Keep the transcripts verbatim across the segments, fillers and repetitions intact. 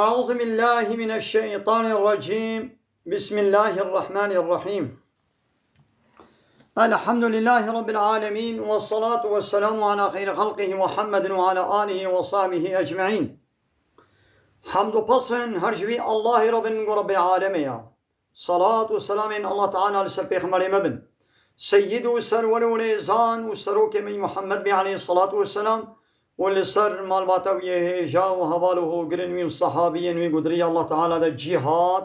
أعوذ بالله من الشيطان الرجيم. بسم الله الرحمن الرحيم. الحمد لله رب العالمين، والصلاة والسلام على خير خلقه محمد وعلى آله وصحبه أجمعين. Hamd û pesn her ji wî Allahê re bin ku Rebbê alemê ya. Salat û selamên Allah Teala li ser pêxemberê me bin. Seyyid û serwer û rêzan û serokê me Muhammed bê aleyhissalatu vesselam û li ser malbata wî yê hêja û heval û hogirên wî û sahabiyên wî ku di rêya Allah Teala de cîhad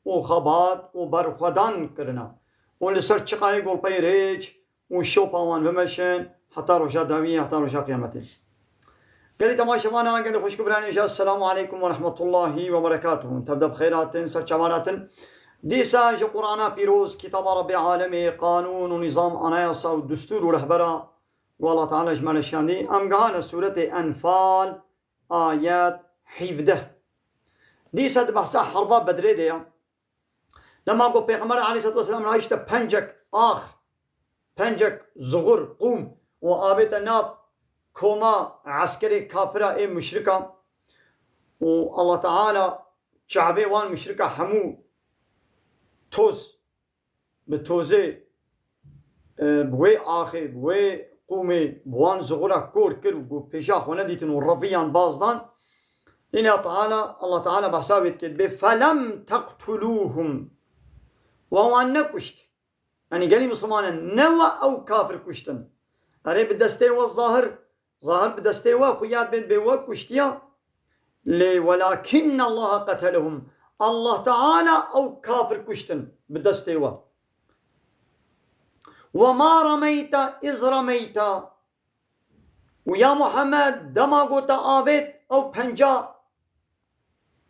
û xebat û berxwedan kirina û li ser çiqayê golpeyê rêç û şopa wan bimeşin heta roja dawiyê, heta roja qiyametê. Gelî temaşevana, gelî xwişk û birayên hêja, Esselamu aleykum ve rahmetullahi ve berekatuhu. Tev de bi xeyr hatin, ser çavan hatin. Dîsa ji Qur'ana pîroz, kitaba Rebbê alemê, qanûn û nîzam, anayasa û destûr û rehbera ku Allah Teala ji me re şandî, em gihane sûretê Enfal, ayet hevdeh. Dîsa di behsa herba Bedrê de ya. Dema ku Pêxember aleyhisselatu vesselam rahişte pencek ax, pencek zuxur, qûm û avête nav koma eskerê kafira ê muşrika û Allah Teala çavê wan muşrika hemû toz, bi tozê, e, bi wê axê, bi wê qûmê, bi wan zuxura kor kir û ku pêşa xwe nedîtin û reviyan baz dan. Îna Teala, Allah Teala behsa wê dike, dibê, "Felem teqtulûhum." We wan nekuşt. Yanî gelî Misliman in, ne we ew kafir kuştin. Erê, bi destê we zahir, zahir bi destê we xuya dibê, dibê we kuştiya. Lê welakinne Allaha qetelehum. Allah Teala ew kafir kuştin bi destê we. Ve ma remeyte iz remeyte. Û ya Muhammed, dema ku te avêt ew penca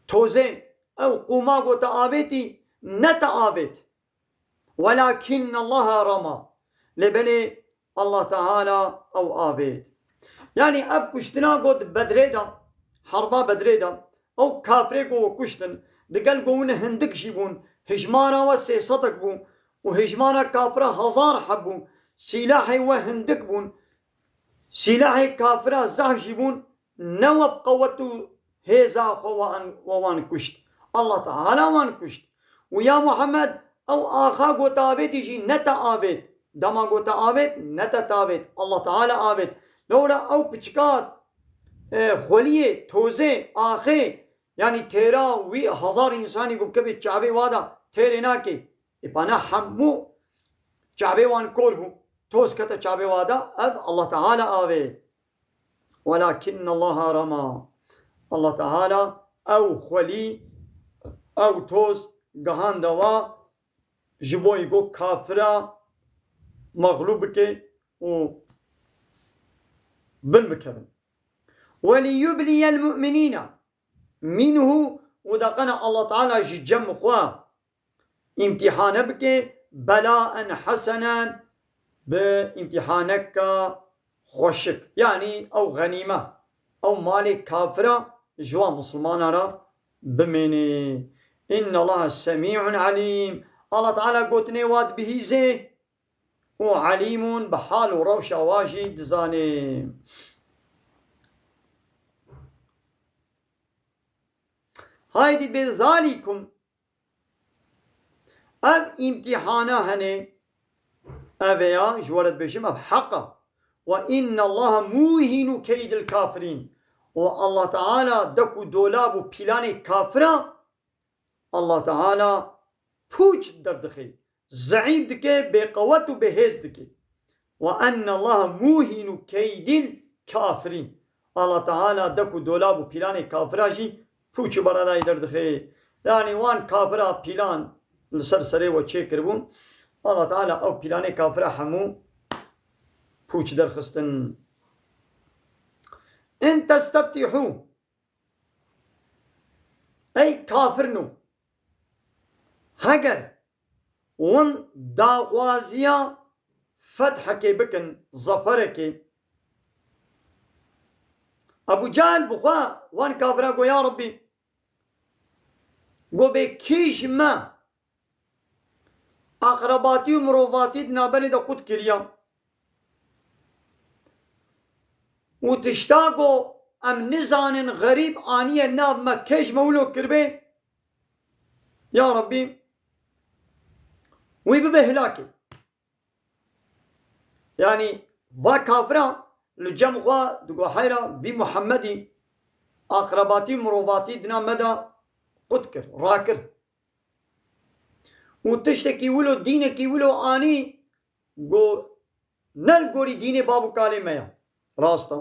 tozê, ew qûma ku te avêtî, ne te avêt. Welakinne Allaha rema. Lê belê Allah Teala ew avêt. Yanî ev kuştina got Bedrê de, herba Bedrê de, ew kafirê ku we kuştin, digel ku hûn hindik jî bûn, hijmara we sê sedek bû û hijmara kafira hezar heb bû, sîlahê we hindik bûn, sîlahê kafira zehf jî bûn, ne we bi qewet û hêza xwe wan, we wan kuşt. Allah Teala wan kuşt. Û ya Muhammed, ew axa ku te avêtî jî ne te avêt. Dema ku te avêt, ne te tavêt. Allah Teala avêt. Lewra ew piçika, e, xweliyê, tozê, axê, yanî têra wî hezar însanî ku bikevê çavê wa de têrê nake. Ê pana hemû çavê wan kor bû. Toz kete çavê wa de, ev Allah Teala avêt. Welakinne Allaha rema. Allah Teala ew xwelî, ew toz gihande wa ji bo ku kafira mexlûb bike û bin bikevin. Weliyubliyel mu'minîne minhu, û da qena Allah Teala ji cem xwe îmtîhane bike, belaen hesenen, bi îmtîhaneka xweşik. Yanî ew xenîme, ew malê kafira ji wan misilmana re bimêne. Inna Allaha semî'un alîm. Allah Teala gotinê wa dibihîze û alîmun, bi hal û rewşa wa jî dizane. Haydî bi zalikum, ev îmtîhana hene, ev e ya, ji we re dibêjim, ev heq e. Ve innallaha muhînu keydil kafirîn. Û Allah Teala dek û dolab û pîlanê kafira, Allah Teala pûç derdixe, zeîf dike, bêqewet û bêhêz dike. Ve ennallaha muhînu keydil kafirîn. Allah Teala dek û dolab û pîlanê kafira jî pûç û beredayî derdixe. Yanî wan kafira pîlan li ser serê we çêkiribûn. Allah Teala ew pîlanê kafira hemû pûç derxistin. In testeftîhû. Ey kafirno, heger hûn daxwaziya fethekê bikin, zaferekê, Ebu Cehil bi xwe wan kafira got, ya Rebbî, got bê kî ji me aqrebatî û mirovatî di navberê de qut kiriya. Û tişta ku em nizanin xerîb aniye nav me, kê ji me wilo kiribê, ya Rabbî, wî bibe hilakê. Yanî va kafira li cem xwe digo heyra vî Muhemmedî aqrebatî û mirovatî dina me de qut kir, rakir. Û tiştekî wilo, dînekî wilo anî, go ne li gorî dînê bab û kalê me ya. Rast e.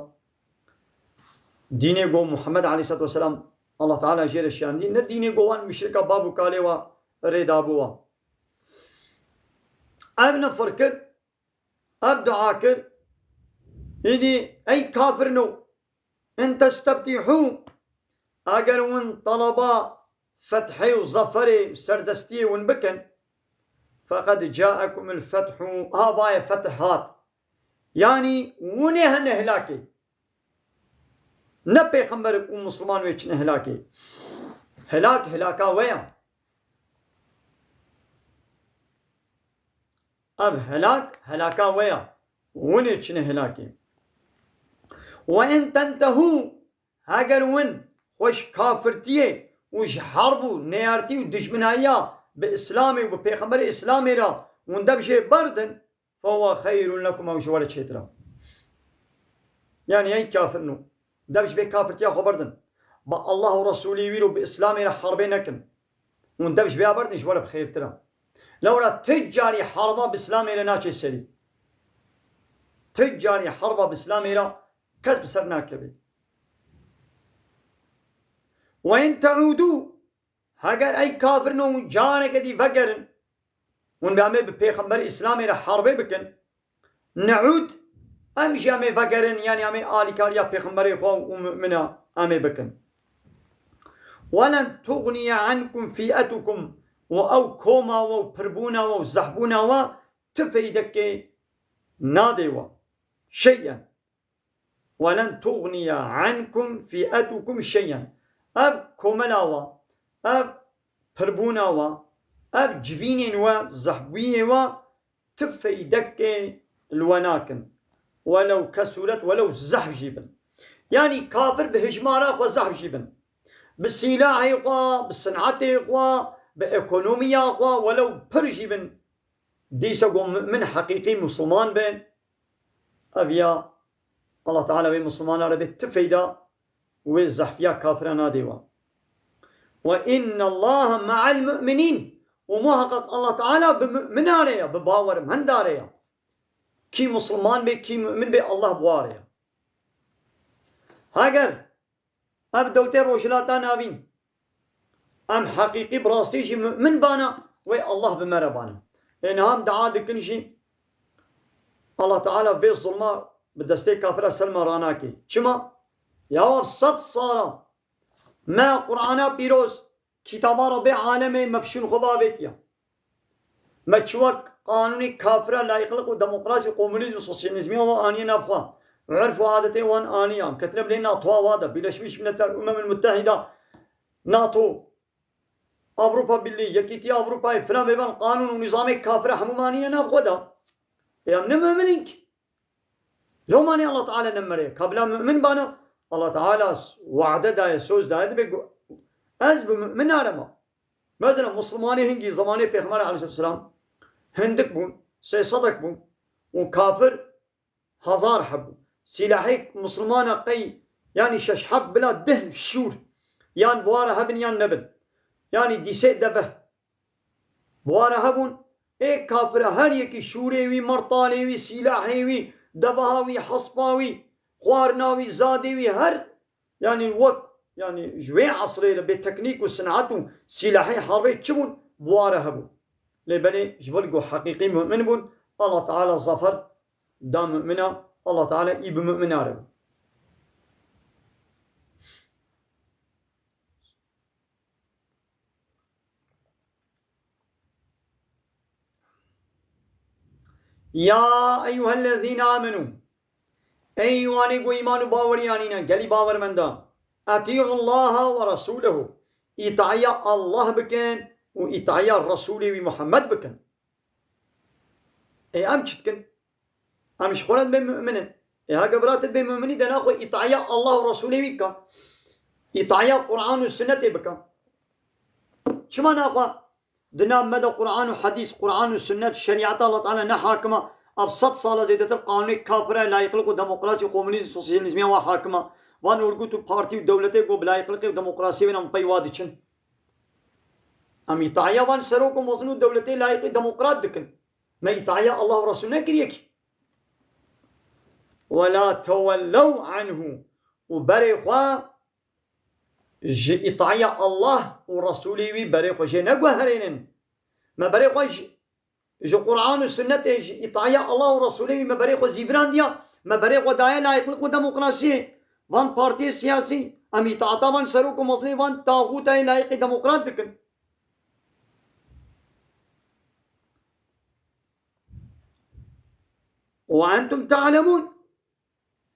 Dînê go Muhammed aleyhisselatu vesselam Allah Teala jê re şiyandî, ne dînê go wan müşrika bab û kalê wa rê dabû wa. Ev nifir kir, ev dua kir, îdî ey kafirino, in testeftîhû, eger win talaba fethê û zaferê, serdestiyê win bikin, feqed caekumul fethû, ha vaye feth hat. Yanî winê hene hilakê. Ne pêxember û misliman wê çine hilakê. Hilak, hilaka we ya. Ev helak, helaka we ya. Winê çine helakê. Ve in tentehû, heger win xwe ji kafirtiyê û ji herb û neyartî û dijminayiya bi Îslamê û bi pêxemberê Îslamê re win dev jê berdin, fehuwe xeyrun lekum, ew ji we re çêtir e. Yanî ey kafirno, dev ji vê kafirtiya xwe berdin. Bi Allah û Resûlê wî û bi Îslamê re herbê nekin. Hûn dev ji vê ya berdin, ji we re bi xêrtir e. Lewra tu carî herba bi Îslamê re naçe serî. Tu carî herba bi Îslamê re kes bi ser nakeve. Ve in teûdû, heger ey kafirno hûn careke dî vegerin, hûn bi em ê bi pêxemberê Îslamê re herbê bikin, neûd, em jî em ê vegerin, yanî em ê alîkariya pêxemberê xwe û mumina em ê bikin. Welen tuxniye ankum fîetukum, û ew koma we û pirbûna we û zehbûna we ti feydekê nadê we. Şeyen. Welen tuxniye ankum fîetukum şeyen. Ev komela we, ev pirbûna we, ev civînên we, zehbûyê we, ti feydekê li we nakin. Welew kesuret, welew zehf jî bin. Yanî kafir bi hijmara xwe zehf jî bin. Bi sîlahê xwe, bi sinetê xwe, bi ekonomiya xwe, welew pir jî bin. Dîsa ku mu'min heqîqî musulman be, ev ya Allah Teala wê musulmana re bê ti feyda, wê zehfiya kafira nadê we. Ve innallaha ma'al mu'minîn. Û muhaqqaq Allah Teala bi mu'mina re ya, bi bawermenda re ya. Kî musulman bê, kî mu'min bê, Allah bi wa re ya. Heger ev dewtê Rojhilata Navîn em heqîqî bi rastî jî mu'min bana, wê Allah bi me re bana. Lê niha em dua dikin jî, Allah Teala vê zulma bi destê kafira ser me ranake. Çima? Ya ev sed sala me Qur'ana pîroz, kitaba Rabbê alemê me bi şûn xwe bavêtiye. Me çi wek qanûnê kafira, layîqlik û demokrasî, komunîzm, sosyalîzmiya wan aniye nav xwe. Urf û adetê wan aniye. Em ketine bilê NATOa wa de, Birleşmiş Milletler, Umemul Muttehida, NATO, Avrupa Birliği, Yekîtiya Avrupayê, filan vêvan qanûn û nîzamê kafira hemû me aniye nav xwe de. Ê em ne mu'min in ki. Lomanê Allah Teala ne me re. Ka bila mu'min bana, Allah Teala wade daye, söz daye, dibe ku ez bi mu'min arema. Mesela Musulmanê hingî zemanê Pêxember aleyhisselam hindik bûn, sê sedek bûn û kafir hezar heb bûn. Sîlahê Musulmana qey, yanî şeş heb bila deh şûr, yan bi wa re hebin yan nebin. Yanî dîsê deve. Bi wa re hebûn, ê kafira her yekî şûrê wî, mertalê wî, sîlahê wî, deveha wî, hespa wî, xwarina wî, zadê wî, her, yanî wek, yanî ji wê esrê re bê teknîk û sinehet û sîlahê herbê çi bûn, bi wa re hebûn. Lê belê ji ber ku heqîqî mu'min bûn, Allah Teala zafer da mu'mina, Allah Teala î bi mu'mina re bû. Ya eyyuhellezîne amenû. Ey wanê ku îman û bawerî anîne, gelî bawermenda. Etî'ullaha ve resûlehu. Îtaiya Allah bikin û îtaiya Resûlê wî Muhammed bikin. Ê em çi dikin? Em ji xwe re dibên mu'min in. Ê heke bira tu dibê muminî de naxwe îtaya Allah û Resûlê wî bike. Îtaya Quran û Sunnetê bike. Çima naxwe di nav me de Quran û Hedîs, Quran û Sunnet, şerîeta Allah Teala ne hakim e? Ev sed sal e zêdetir qanûnê kafir e, layîqlik û demokrasî, komunîzm, sosyalîzmiya wa hakim e. Van orgut û partî û dewletê ku bi layîqlikê û demokrasiyê ve em pey wa diçin. Em îtaya van serok û mezin û dewletê layîqî demokrat dikin. Me îtaya Allah û Resûl nekiriye kî. Wela tewellew anhu. Û berê xwe ji îtaya Allah û Resûlê wî berê xwe jê neguherênin. Me berê xwe ji, ji Quran û Sunnetê, ji îtaya Allah û Resûlê wî me berê xwe zîvirandiya, me berê xwe daye layîqlik û demokrasiyê. Van partiyê siyasî, em îtaata van serok û mezinê van taxûtayê layîqî demokrat dikin. Ve entum ta'lemûn.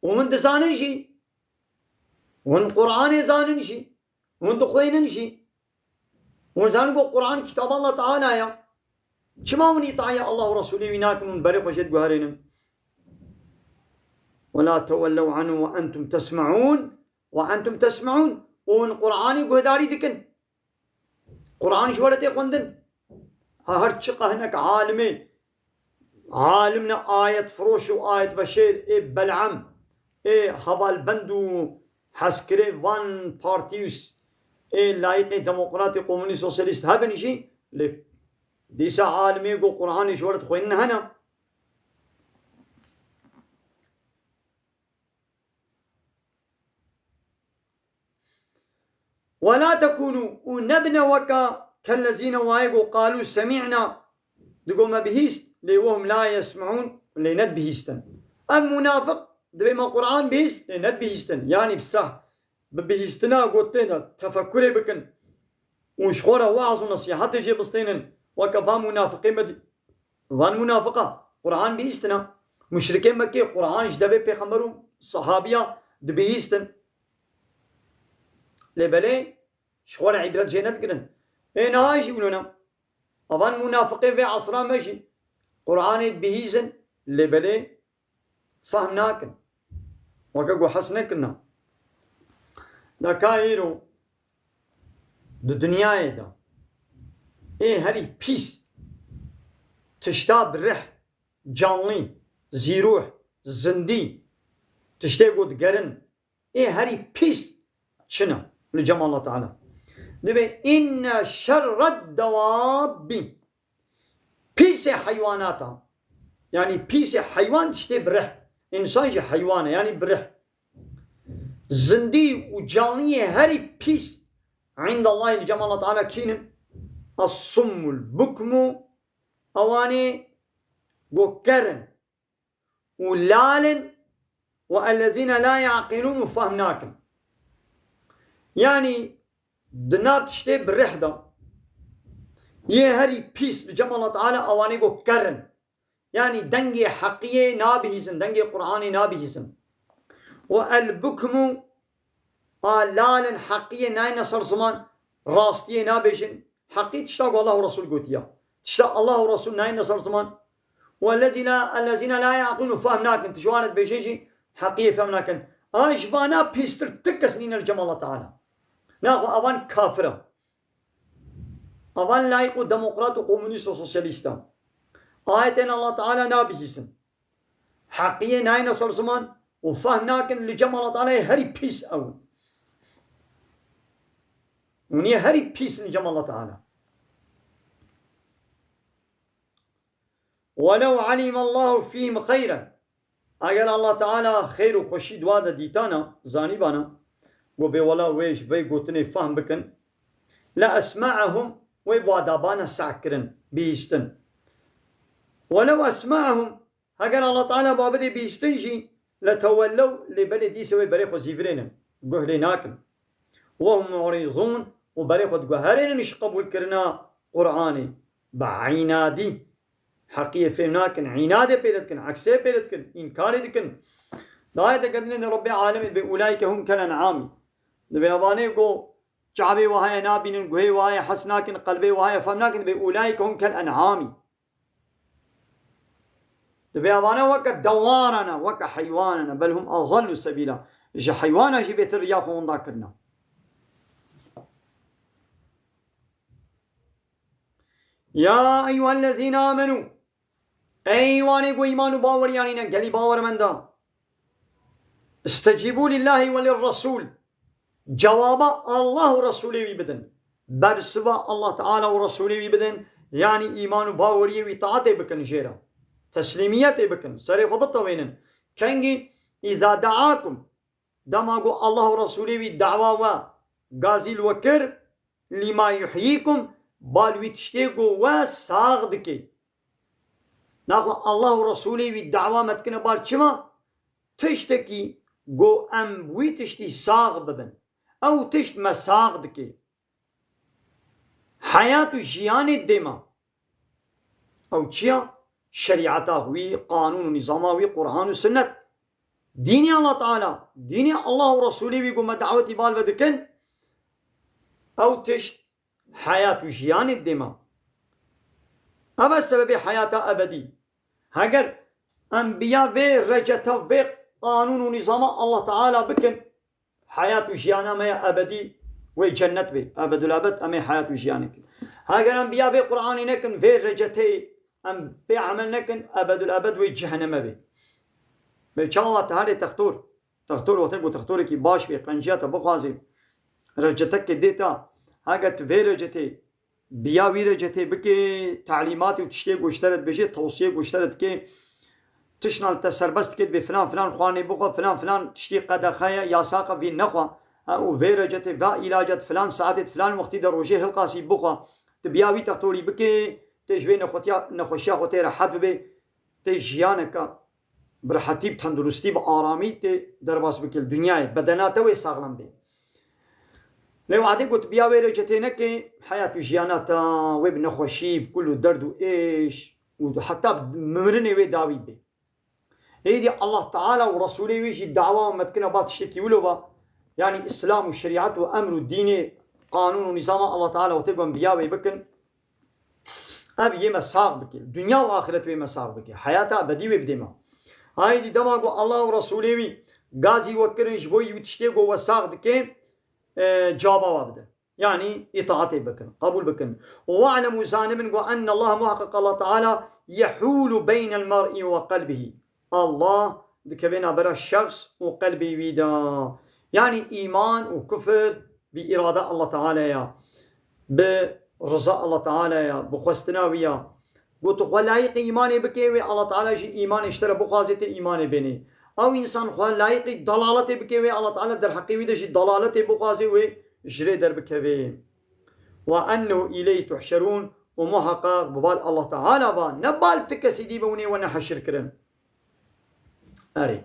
Û hûn dizanin jî. Hûn Qur'anê zanin jî. Hûn dixwînin jî. Hûn zanin ku Qur'an kitaba Allah Teala ya. Çima hûn îtaya Allah û Resûlê wî nakin, hûn berê xwe jê diguherînin? Ve la tewellew anhu ve entum tesme'ûn. Ve entum tesme'ûn. Û hûn Qur'anî guhdarî dikin. Qur'an ji we re tê xwendin. Ha, her çiqa hinek alimê, alim ne ayet firoş û ayet veşêr, ê Bel'am, ê hevalbend û hezkirê van partî û s-, ê layîqê demokratê, komunîst, sosyalîst hebin jî, lê dîsa alimê ku Qur'anê ji we re dixwînin hene. Ve la tekûnû, û nebine weka kellezîne wayê ku qalû semî'na, digo me bihîst, lê wehum la yesme'ûn, lê nedibihîstin. Ev munafiq dibê me Qur'an bihîst, lê nedibihîstin. Yanî bi sah, bi bihîstina ku tê de tefekurê bikin û ji xwe re weaz û nesîhetê jê bistênin, weke van munafiqê me di-, Van munafiqa Qur'an bihîstina. Muşrikê Mekkê Qur'an ji devê pêxember û sehabiya dibihîstin. Lê belê ji xwe re îbret jê nedigirin. Ê niha jî wilo ne. Avan munafiqê vê esra me jî Qur'anê dibihîsin, lê belê fehm nakin. Weke ku hez nekirina. Da ka îro di dinyayê de ê herî pîs tişta bi rih, canlî, zîrûh, zindî, tiştê ku digerin, ê herî pîs çi ne li cem Allah Teala? Dibê inne şerred dewabbî. Pîsê heywanata. Yanî pîsê heywan tiştê bi rih. Însan jî heywan e, yanî bi rih. Zindî û canliyê herî pîs îndallahî li cem Allah Teala kî ne? Es-summul bukmu, ewanê ku ker in û lal in, ve ellezîne la yaqilûn, û fehm nakin. Yanî di nav tiştê bi rih de yê herî pîs li cem Allah Teala ewanê ku ker in. Yanî dengê heqiyê nabihîzin, dengê Qur'anê nabihîzin. Ve el bukmu, a lal in, heqiyê nayne ser ziman, rastiyê nabêjin. Heqî tişta ku Allah û Resul gotiya. Tişta Allah û Resul nayne ser ziman. Ve ellezî la, ellezîne la yaqilûn, fehm nakin. Tu ji wan re dibêjin jî heqiyê fehm nakin. A ji vana pîstir ti kes nîne li cem Allah Teala. Naxwe avan kafir e. Avan layîq û demokrat û komunîst û sosyalîst e. Ayetên Allah Teala nabihîsin. Heqiyê nayne ser ziman û fehm nakin, li cem Allah Teala yê herî pîs ew in. Hûn yê herî pîs in li cem Allah Teala. Welew alîme Allahu fîhim xeyren. Eger Allah Teala xeyr û xweşî di wa de dîtana, zanîbana, ku bê wela wê ji vê gotinê fehm bikin, le esme'ehum, wê bi wa dabana seh kirin, bihîstin. Welew esme'ehum, heger Allah Teala ba bidê bihîstin jî, le tewellew, lê belê dîse wê berê xwe zîvirênin, guh lê nakin. Wehum mu'rîzûn, û berê xwe diguherênin ji qebûlkirina Qur'anê. Bi înadî. Heqiyê fêm nakin, înadê pê dikin, eksê pê dikin, înkarê dikin. Dayeteke dinê de Rebbê alemê dibê, ulaîke hum kel en'amî. Dibê evanê ku çavê wahayê nabînin, guhê wahayê hes nakin, qelbê wahayê fem nakin, dibê ulaîke hum kel en'amî. Dibê evane weke dewara ne, weke heywana ne. Bel hum adallu sebîla. Ji heywana jî bêtir riya xwe winda kirine. Ya eyyuhellezîne amenû. Ey wanê ku îman û bawerî anîne, gelî bawermenda. İstecîbû lillâhi we lirresûl. Cewaba Allah û Resûlê wî bidin. Bersiva Allah Teala û Resûlê wî bidin. Yanî îman û baweriyê wî taetê bikin jê re. Teslîmiyetê bikin. Serê xwe bitewênin. Kengî îza deakum. Dema ku Allah û Resûlê wî dawa we gazî li we kir, lîma yuhyîkum, bal wî tiştê ku we sax dike. Naxwe Allah û Resûlê wî dawa me dikine bar çima? Tiştekî ku em bi wî tiştî sax bibin. Ew tişt me sax dike. Heyat û jiyanê dê me. Ew çi ya? Şerîeta wî, qanûn û nîzama wî, Qur'an û Sunnet. Dînê Allah Teala, dînê Allah û Resûlê wî ku me dawetî bal ve dikin, ew tişt heyat û jiyanê dê me. Ev e sebebê heyata ebedî. Heger em biya vê receta, vê qanûn û nîzama Allah Teala bikin, heyat û jiyana me ya ebedî wê cennet bê. Ebedul ebed em ê heyat û jiyanê kin. Heger em biya vê Qur'anê nekin, vê receteyê em pê emel nekin, ebedul ebed wê ceheneme bê. Bê çawa te herê textor, textor wextê ku textorekî baş bê, qenciya te bixwazê, recetekê dê te, heger tu vê recetê biya wî recetê bikê, talîmatê û tiştê ku ji te re dibêje, tewsiyê ku ji te re dikê, tişna li te serbest dike, dibê filan filan xwarinê bixwe, filan filan tiştî qedexe ye, yasaqa vî nexwe. Ha, û vê recetê, va îlaca di filan saetê, di filan wextî de rojê hilqasî bixwe. Tu biya wî textorî bikê, tê ji vê nexwetiya-, nexweşiya xwe tê rehet bibê, tê jiyaneke bi rehetî, bi tenduristî, bi aramî tê derbas bikê li dinyayê. Bedena te wê saxlem bê. Lê wadê got biya wê recetê nekê, heyat û jiyana te wê bi nexweşî, bi kul û derd û êş û heta bi mirinê wê dawî bê. Êdî Allah Teala û Resûlê wî jî dawa me dikine ba tiştekî wilo ba. Yanî Îslam û şerîet û emr û dînê, qanûn û nîzama Allah Teala wextê ku em biya wê bikin, ev yê me sax bike. Dinya û axiret wê me sax bike. Heyata ebedî wê bidê me. Haydî dema ku Allah û Resûlê wî gazî we kirin ji bo wî tiştê ku we sax dike, e, caba we bidin. Yanî îtaetê bikin, qebûl bikin. Û we'lemû, zanibin ku enne Allah, muheqeq Allah Teala, yehûlu beynel mer'i ve qelbihî. Allah dikeve navbera şexs û qelbê wî de. Yanî îman û kufir bi îrada Allah Teala ya. Bi riza Allah Teala ya, bi xwestina wî ya. Got tu xwe layîqî îmanê bikê wê, Allah Teala jî îmanê ji te re bixwazê tê îmanê bênê. Ew însan xwe layîqî dalaletê bikê wê, Allah Teala derheqê wî de jî dalaletê bixwazê wê ji rê derbikevê. Ve ennehu îleyhî tuhşerûn, û muheqeq bi bal Allah Teala va, ne bal ti kesî dî be hûn ê wene heşir kirin. Erê.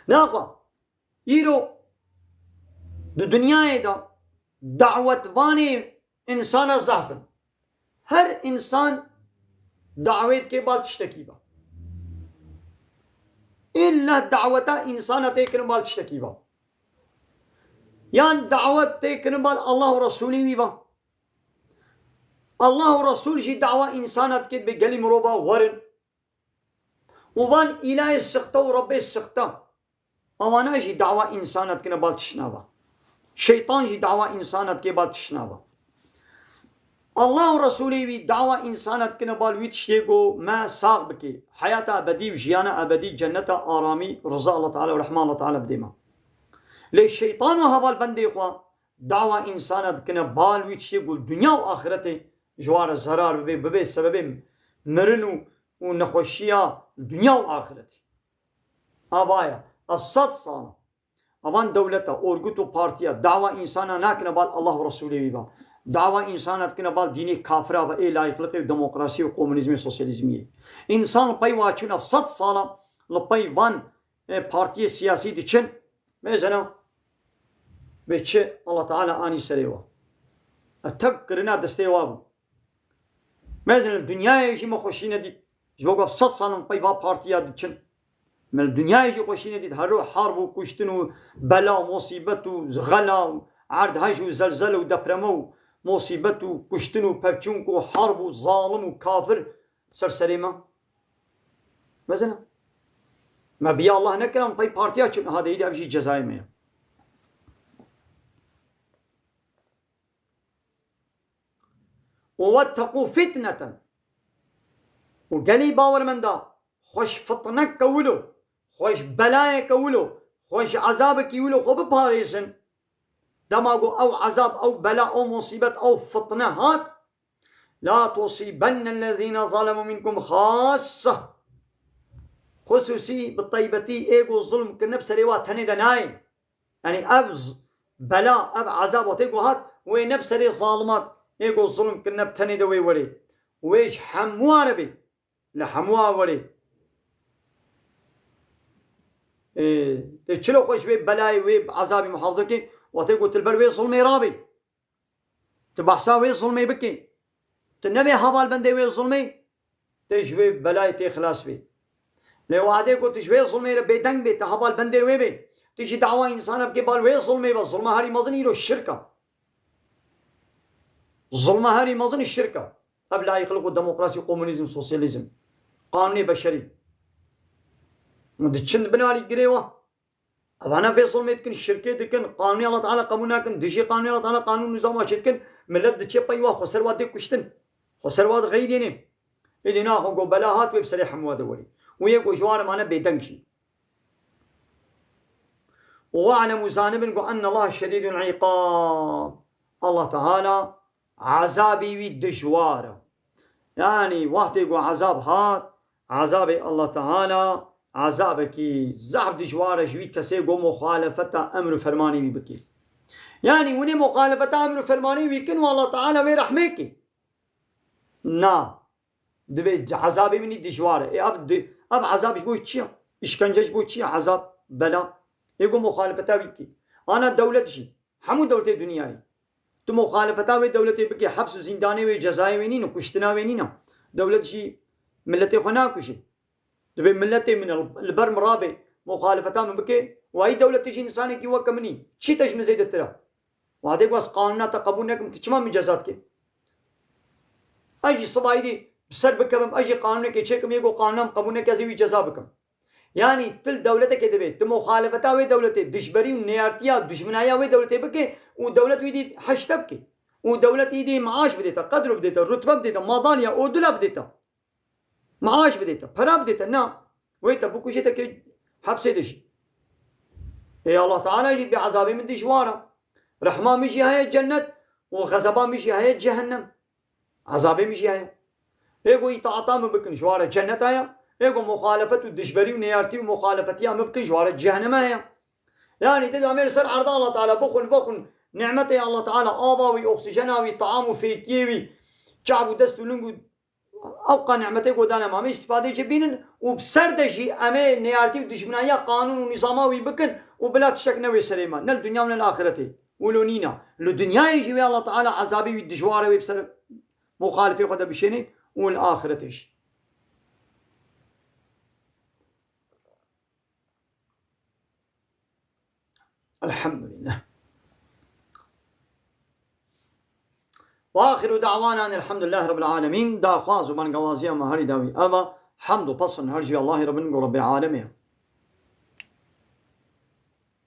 Naxwe, îro di dinyayê de dawetvanê însana zehf in. Her însan dawê dike bal tiştekî be. Îlla daweta însana tê kirin bal tiştekî be. Yan dawet tê kirin bal Allah û Resûlê wî be. Allah û Resûl jî dawa însana dike, dibê gelî mirova werin. Û van îlahê sixte û Rebbê sixte. Ewana jî dawa însana dikine bal tiştna ve. Şeytan jî dawa însana dike bal tiştna ve. Allah û Resûlê wî dawa însana dikine bal wî tiştê ku me sax bike. Heyata ebedî û jiyana ebedî, cenneta aramî, riza Allah Teala û rehma Allah Teala bidê me. Lê şeytan û hevalbendê xwe dawa însana dikine bal wî tiştê ku dinya û axirete ji wan re zerar bibe, bibe sebebê mirin û, û nexweşiya dinya û axirete. Ava ye. Ev sed sal e. Avan dewleta, orgut û partiya dawa însana nakine bal Allah û Resûlê wî ba. Dawa însana dikine bal dînê kafira ve, ê layîqliqê û demokrasiyê û komunîzmê û sosyalîzmiyê. Însan li pey wa çûn ev sed sala li pey van, e, partiyê siyasî diçin. Mêzena vê çi Allah Teala anî serê wa. Ev tev kirina destê wa bû. Mêzin li dinyayê jî me xweşî nedît. Ji bo ku sed sal in pey va partiya diçin. Me li dinyayê jî xweşî nedît. Her roj harb û kuştin û bela û musîbet û xela û erdhej û zelzele û depreme û musîbet û kuştin û pevçûnk û harb û zalim û kafir ser serê me. Mezin e. Me biya Allah nekir, em pey partiya çin, ha de îdî ev jî cezayê me ye. Û wetteqû fitneten. Û gelî bawermenda, xwe ji fitneke wilo, xwe ji belayeke wilo, xwe ji ezabekî wilo xwe biparêzin. Dema ku ew ezab, ew bela, ew musîbet, ew fitne hat, la tusîbennellezîne zalemû minkum xasseh. Xusûsî, bi taybetî ê ku zulm kirine bi serê wa tenê de nayê. Yanî ev z-, bela, ev ezab wextê ku hat, wê ne bi serê zalimat ê ku zulm kirine bi tenê de wê werê. Wê ji hemû wa re bê. Li hemû wa werê. Ê, tê çilo xwe ji wê belayê, wê ezabî muhafaza kê, wextê ku tu li ber wê zulmê rabê. Tu behsa wê zulmê bikî. Tu nebê hevalbendê wê zulmê, tu ji wê belayê tê xilas bî. Lê wadê ku tu ji wê zulmê re bêdeng bê, tu hevalbendê wê bê, tu jî dawa însana bikê bal wê zulmê be, zulma herî mezin îro şirk e. Zulma herî mezin şirk e. Ev layîqlik û demokrasî, komunîzm, sosyalîzm, qanûnê beşerî. Diçin di bin alî girê wa. Evana vê zulmê dikin, şirkê dikin, qanûnê Allah Teala qebûl nakin, dijî qanûnê Allah Teala qanûn nizama çê dikin, millet diçe pey wa xweser wa dê kuştin. Xweser wa dixeydênê. Êdî naxwe ku bela hat wê bi serê hemû wa de werî. Û yê ku ji wan re mane bêdeng jî. Û we'lemû, zanibin ku ennallaha şedîdul îqab. Allah Teala ezabê wî dijwar e. Yanî wextê ku ezab hat, ezabê Allah Teala ezabekî zehf dijwar e ji wî kesê ku muxalefeta emr û fermanê wî bikî. Yanî winê muxalefeta emr û fermanê wî kin û Allah Teala wê rehmê kê. Na. Divê c-, ezabê wî nî dijwar e. Ê, ev di-, ev ezab ji bo çi ye? Îşkence ji bo çi ye? Ezab, bela. Ê ku muxalefeta wî kî. Ana dewlet jî. Hemû dewletê dinyayê. Tu muxalefeta wê dewletê bikê, heps û zîndanê wê, cezayê wê nîn û kuştina wê nîn e. Dewlet jî miletê xwe nakujê. Divê miletê min li ber min rabê, muxalefeta min bikê. Wayî dewletê jî însanekî weke min î. Çî te ji min zêdetir e? Wadê ku ez qanûna te qebûl nekim, tu çima min ceza dikê? Ez jî sibayî dî bi ser bikevim, ez jî qanûnekê çêkim, yê ku qanûna min qebûl neke, ez ê wî ceza bikim. Yanî tu li dewletekê divê, tu muxalefeta wê dewletê, dijberî û neyartiya, dijminayiya wê dewletê bikê û dewlet wî dî heşte bikê. Û dewlet îdî maaş bidê te, qedro bidê te, rutbe bidê te, madalya, odula bidê te. Maaş bidê te, pera bidê te, na. Wê te bikujê te kê hepsê de jî. Ê Allah Teala jî dibê ezabê min dijwar e. Rehma min jî heye cennet û xezeba min jî heye cehennem. Ezabê min jî heye. Ê ku îtaata min bikin ji wa re cennet heye. Ê ku muxalefet û dijberî û neyartî û muxalefetiya min bikin ji wa re cehenneme heye. Yanî te dame li ser erda Allah Teala bixwin, vexwin, nimetê Allah Teala, ava wî, oksijena wî, taam û fêkiyê wî, çav û dest û ling û Ewqa nimetê ku dane me, em ê îstîfadeyê jê bînin û bi ser de jî em ê neyartî û dijminayiya qanûn û nîzama wî bikin û bila tiştek newê serê me, ne li dinya û ne li axretê. Wilo nîne. Li dinyayê jî wê Allah Teala ezabê wî dijwar e, wê bi ser muxalifê xwe de bişênê û li axretê jî. Elhamdülillah. Ve ahiru da'wana elhamdülillahi rabbil alemin. Daxwaz û bangewaziya me herî dawî eva, hemd û pesn her jî Allahî Rabbin ku Rabbê alemê ye.